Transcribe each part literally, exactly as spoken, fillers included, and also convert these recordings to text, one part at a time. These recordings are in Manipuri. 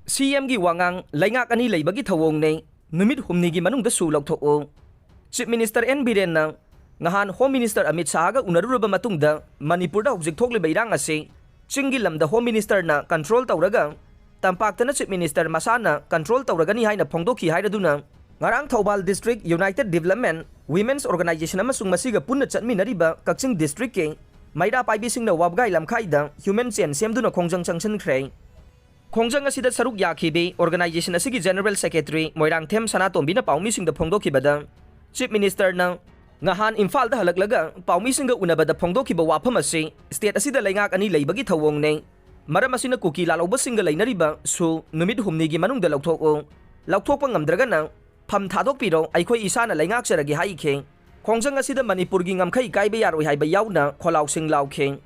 ꯁꯤ ꯑꯦꯝꯒꯤ ꯋꯥꯉꯥꯡ, ꯂꯩꯉꯥꯛ ꯑꯅꯤ ꯂꯩꯕꯒꯤ ꯊꯧꯑꯣꯡꯅꯦ, ꯅꯨꯃꯤꯠ ꯍꯨꯝꯅꯤꯒꯤ ꯃꯅꯨꯡꯗ ꯁꯨ ꯂꯧꯊꯣꯛꯎ꯫ ꯆꯤꯐ ꯃꯤꯅꯤꯁꯇꯔ ꯑꯦꯟ ꯕꯤꯔꯦꯟꯅ ꯉꯍꯥꯟ ꯍꯣꯝ ꯃꯤꯅꯤꯁꯇꯔ ꯑꯃꯤꯠ ꯁꯥꯍꯒ ꯎꯅꯔꯨꯔꯕ ꯃꯇꯨꯡꯗ ꯃꯅꯤꯄꯨꯔꯗ ꯍꯧꯖꯤꯛ ꯊꯣꯛꯂꯤꯕ ꯏꯔꯥꯡ ꯑꯁꯤ ꯆꯤꯡꯒꯤ ꯂꯝꯗ ꯍꯣꯝ ꯃꯤꯅꯤꯁꯇꯔꯅ ꯀꯟꯇ꯭ꯔꯣꯜ ꯇꯧꯔꯒ ꯇꯝꯄꯥꯛꯇꯅ ꯆꯤꯐ ꯃꯤꯅꯤꯁꯇꯔ ꯃꯁꯥꯅ ꯀꯟꯇ꯭ꯔꯣꯜ ꯇꯧꯔꯒꯅꯤ ꯍꯥꯏꯅ ꯐꯣꯡꯗꯣꯛꯈꯤ ꯍꯥꯏꯔꯗꯨꯅ ꯉꯔꯥꯡ ꯊꯧꯕꯥꯜ district united development women's organisation ꯑꯃꯁꯨꯡ ꯃꯁꯤꯒ ꯄꯨꯟꯅ ꯆꯠꯃꯤꯟꯅꯔꯤꯕ ꯀꯛꯆꯤꯡ ꯗꯤꯁꯇ꯭ꯔꯤꯛꯀꯤ ꯃꯩꯔꯥ ꯄꯥꯏꯕꯤꯁꯤꯡꯅ ꯋꯥꯕꯒꯥꯏ ꯂꯝꯈꯥꯏꯗ ꯍ꯭ꯌꯨꯃꯦꯟ ꯆꯦꯟ ꯁꯦꯝꯗꯨꯅ ꯈꯣꯡꯖꯪ ꯆꯪꯁꯤꯟꯈ꯭ꯔꯦ꯫ ꯈꯣꯡꯖꯪ ꯑꯁꯤꯗ ꯁꯔꯨꯛ ꯌꯥꯈꯤꯕꯤ ꯑꯣꯔꯒꯅꯥꯏꯖꯦꯁꯟ ꯑꯁꯤꯒꯤ ꯖꯦꯅꯔꯦꯜ ꯁꯦꯀ꯭ꯔꯦꯇꯔꯤ ꯃꯣꯏꯔꯥꯡꯊꯦꯝ ꯁꯅꯥꯇꯣꯝꯕꯤꯅ ꯄꯥꯎꯃꯤꯁꯤꯡꯗ ꯐꯣꯡꯗꯣꯛꯈꯤꯕꯗ, ꯆꯤꯐ ꯃꯤꯅꯤꯁꯇꯔꯅ ꯉꯍꯥꯟ ꯏꯝꯐꯥꯜꯗ ꯍꯜꯂꯛꯂꯒ ꯄꯥꯎꯃꯤꯁꯤꯡꯒ ꯎꯅꯕꯗ ꯐꯣꯡꯗꯣꯛꯈꯤꯕ ꯋꯥꯐꯝ ꯑꯁꯤ ꯁ꯭ꯇꯦꯠ ꯑꯁꯤꯗ ꯂꯩꯉꯥꯛ ꯑꯅꯤ ꯂꯩꯕꯒꯤ ꯊꯧꯑꯣꯡꯅꯦ꯫ ꯃꯔꯝ ꯑꯁꯤꯅ ꯀꯨꯀꯤ ꯂꯥꯜꯍꯧꯕꯁꯤꯡꯒ ꯂꯩꯅꯔꯤꯕ ꯁꯨ ꯅꯨꯃꯤꯠ ꯍꯨꯝꯅꯤꯒꯤ ꯃꯅꯨꯡꯗ ꯂꯧꯊꯣꯛꯎ꯫ ꯂꯧꯊꯣꯛꯄ ꯉꯝꯗ꯭ꯔꯒꯅ ꯐꯝ ꯊꯥꯗꯣꯛꯄꯤꯔꯣ, ꯑꯩꯈꯣꯏ ꯏꯁꯥꯅ ꯂꯩꯉꯥꯛꯆꯔꯒꯦ ꯍꯥꯏꯈꯤ꯫ ꯈꯣꯡꯖꯪ ꯑꯁꯤꯗ ꯃꯅꯤꯄꯨꯔꯒꯤ ꯉꯝꯈꯩ ꯀꯥꯏꯕ ꯌꯥꯔꯣꯏ ꯍꯥꯏꯕ ꯌꯥꯎꯅ ꯈꯣꯜꯂꯥꯎꯁꯤꯡ ꯂꯥꯎꯈꯤ꯫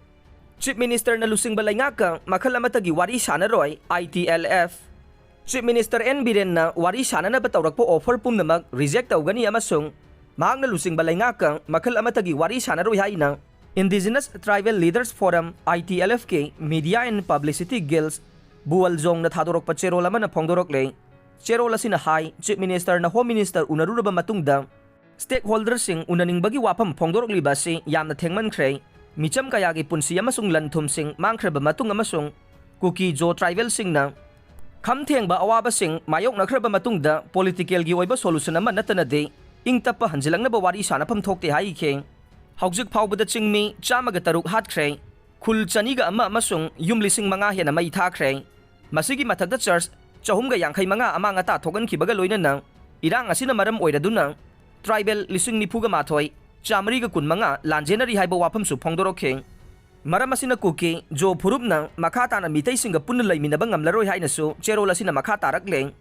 ꯆꯤꯐ ꯃꯤꯅꯤꯁꯇꯔꯅ ꯂꯨꯆꯤꯡꯕ ꯂꯩꯉꯥꯛꯀ ꯃꯈꯜ ꯑꯃꯠꯇꯒꯤ ꯋꯥꯔꯤ ꯁꯥꯟꯅꯔꯣꯏ, I T L F. Chief minister N ꯕꯤꯔꯦꯟꯅ ꯋꯥꯔꯤ ꯁꯥꯟꯅꯅꯕ ꯇꯧꯔꯛꯄ ꯑꯣꯐꯔ ꯄꯨꯝꯅꯃꯛ ꯔꯤꯖꯦꯛ ꯇꯧꯒꯅꯤ ꯑꯃꯁꯨꯡ ꯃꯍꯥꯛꯅ ꯂꯨꯆꯤꯡꯕ ꯂꯩꯉꯥꯛꯀ ꯃꯈꯜ ꯑꯃꯠꯇꯒꯤ ꯋꯥꯔꯤ ꯁꯥꯟꯅꯔꯣꯏ ꯍꯥꯏꯅ Indigenous Tribal Leaders Forum, I T L F ꯀꯤ Media and Publicity Guild, ꯕꯨꯋꯜꯖꯣꯡꯅ ꯊꯥꯗꯣꯔꯛꯄ ꯆꯦꯔꯣꯜ ꯑꯃꯅ ꯐꯣꯡꯗꯣꯔꯛꯂꯦ꯫ ꯆꯦꯔꯣꯜ ꯑꯁꯤꯅ ꯍꯥꯏ, ꯆꯤꯐ ꯃꯤꯅꯤꯁꯇꯔꯅ ꯍꯣꯝ ꯃꯤꯅꯤꯁꯇꯔ ꯎꯅꯔꯨꯔꯕ ꯃꯇꯨꯡꯗ ꯁ꯭ꯇꯦꯛ ꯍꯣꯜꯗꯔꯁꯤꯡ ꯎꯅꯅꯤꯡꯕꯒꯤ ꯋꯥꯐꯝ ꯐꯣꯡꯗꯣꯔꯛꯂꯤꯕ ꯑꯁꯤ ꯌꯥꯝꯅ ꯊꯦꯡꯃꯟꯈ꯭ꯔꯦ꯫ ꯃꯤꯆꯝ ꯀꯌꯥꯒꯤ ꯄꯨꯟꯁꯤ ꯑꯃꯁꯨꯡ ꯂꯟ ꯊꯨꯝꯁꯤꯡ ꯃꯥꯡꯈ꯭ꯔꯕ ꯃꯇꯨꯡ ꯑꯃꯁꯨꯡ ꯀꯨꯀꯤ ꯖꯣ ꯇ꯭ꯔꯥꯏꯕꯦꯜꯁꯤꯡꯅ ꯈꯝ ꯊꯦꯡꯕ ꯑꯋꯥꯕꯁꯤꯡ ꯃꯥꯌꯣꯛꯅꯈ꯭ꯔꯕ ꯃꯇꯨꯡꯗ ꯄꯣꯂꯤꯇꯤꯀꯦꯜꯒꯤ ꯑꯣꯏꯕ ꯁꯣꯂꯨꯁꯟ ꯑꯃ ꯅꯠꯇꯅꯗꯤ ꯏꯪ ꯇꯞꯄ ꯍꯟꯖꯤꯜꯂꯛꯅꯕ ꯋꯥꯔꯤ ꯁꯥꯅꯐꯝ ꯊꯣꯛꯇꯦ ꯍꯥꯏꯈꯤ꯫ ꯍꯧꯖꯤꯛ ꯐꯥꯎꯕꯗ ꯆꯤꯡꯃꯤ ꯆꯥꯝꯃꯒ ꯇꯔꯨꯛ ꯍꯥꯠꯈ꯭ꯔꯦ, ꯈꯨꯜ ꯆꯅꯤꯒ ꯑꯃ ꯑꯃꯁꯨꯡ ꯌꯨꯝ ꯂꯤꯁꯤꯡ ꯃꯉꯥ ꯍꯦꯟꯅ ꯃꯩ ꯊꯥꯈ꯭ꯔꯦ꯫ ꯃꯁꯤꯒꯤ ꯃꯊꯛꯇ ꯆꯔꯆ ꯆꯍꯨꯝꯒ ꯌꯥꯡꯈꯩ ꯃꯉꯥ ꯑꯃꯥꯡ ꯑꯇꯥ ꯊꯣꯛꯍꯟꯈꯤꯕꯒ ꯂꯣꯏꯅꯅ ꯏꯔꯥꯡ ꯑꯁꯤꯅ ꯃꯔꯝ ꯑꯣꯏꯔꯗꯨꯅ ꯇ꯭ꯔꯥꯏꯕꯦꯜ ꯂꯤꯁꯤꯡ ꯅꯤꯐꯨꯒ ꯃꯥꯊꯣꯏ ꯆꯥꯃꯔꯤꯒ ꯀꯨꯟꯃꯉꯥ ꯂꯥꯟꯖꯦꯟꯅꯔꯤ ꯍꯥꯏꯕ ꯋꯥꯐꯝꯁꯨ ꯐꯣꯡꯗꯣꯔꯛꯈꯤ꯫ ꯃꯔꯝ ꯑꯁꯤꯅ ꯀꯨꯀꯤ ꯖꯣ ꯐꯨꯔꯨꯞꯅ ꯃꯈꯥ ꯇꯥꯅ ꯃꯤꯇꯩꯁꯤꯡꯒ ꯄꯨꯟꯅ ꯂꯩꯃꯤꯟꯅꯕ ꯉꯝꯂꯔꯣꯏ ꯍꯥꯏꯅꯁꯨ ꯆꯦꯔꯣꯜ ꯑꯁꯤꯅ ꯃꯈꯥ ꯇꯥꯔꯛꯂꯦ꯫